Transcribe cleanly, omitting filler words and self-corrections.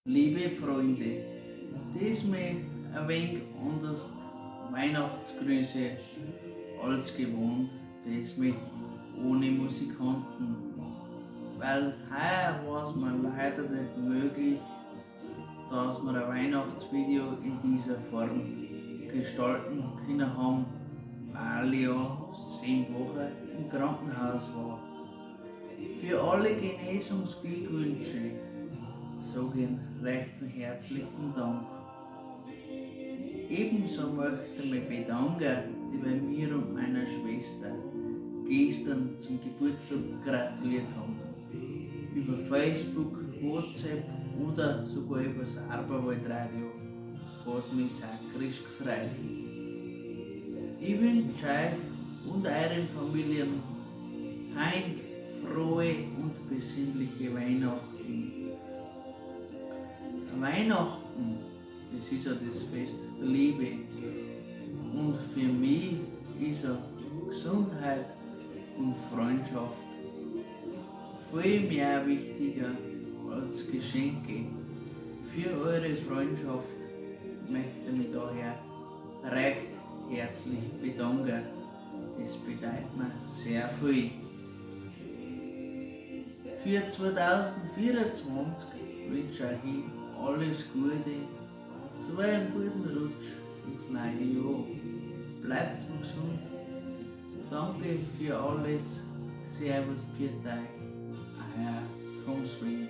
Liebe Freunde, diesmal ein wenig anders Weihnachtsgrüße als gewohnt, diesmal ohne Musikanten, weil heuer war es mir leider nicht möglich, dass wir ein Weihnachtsvideo in dieser Form gestalten können haben, weil ich ja 10 Wochen im Krankenhaus war. Für alle Genesungsglückwünsche sage ich einen recht herzlichen Dank. Ebenso möchte ich mich bedanken, die bei mir und meiner Schwester gestern zum Geburtstag gratuliert haben. Über Facebook, WhatsApp oder sogar über das Arberwaldradio hat mich sakrisch gefreut. Ich wünsche euch und euren Familien heint frohe und besinnliche Weihnachten. Weihnachten, das ist ja das Fest der Liebe. Und für mich ist ja Gesundheit und Freundschaft viel mehr wichtiger als Geschenke. Für eure Freundschaft möchte ich mich daher recht herzlich bedanken. Das bedeutet mir sehr viel. Für 2024 wünsche ich euch alles Gute sowie einen guten Rutsch ins neue Jahr. Bleibt mir gesund. Danke für alles. Servus, pfiat euch. Euer Tom Swing.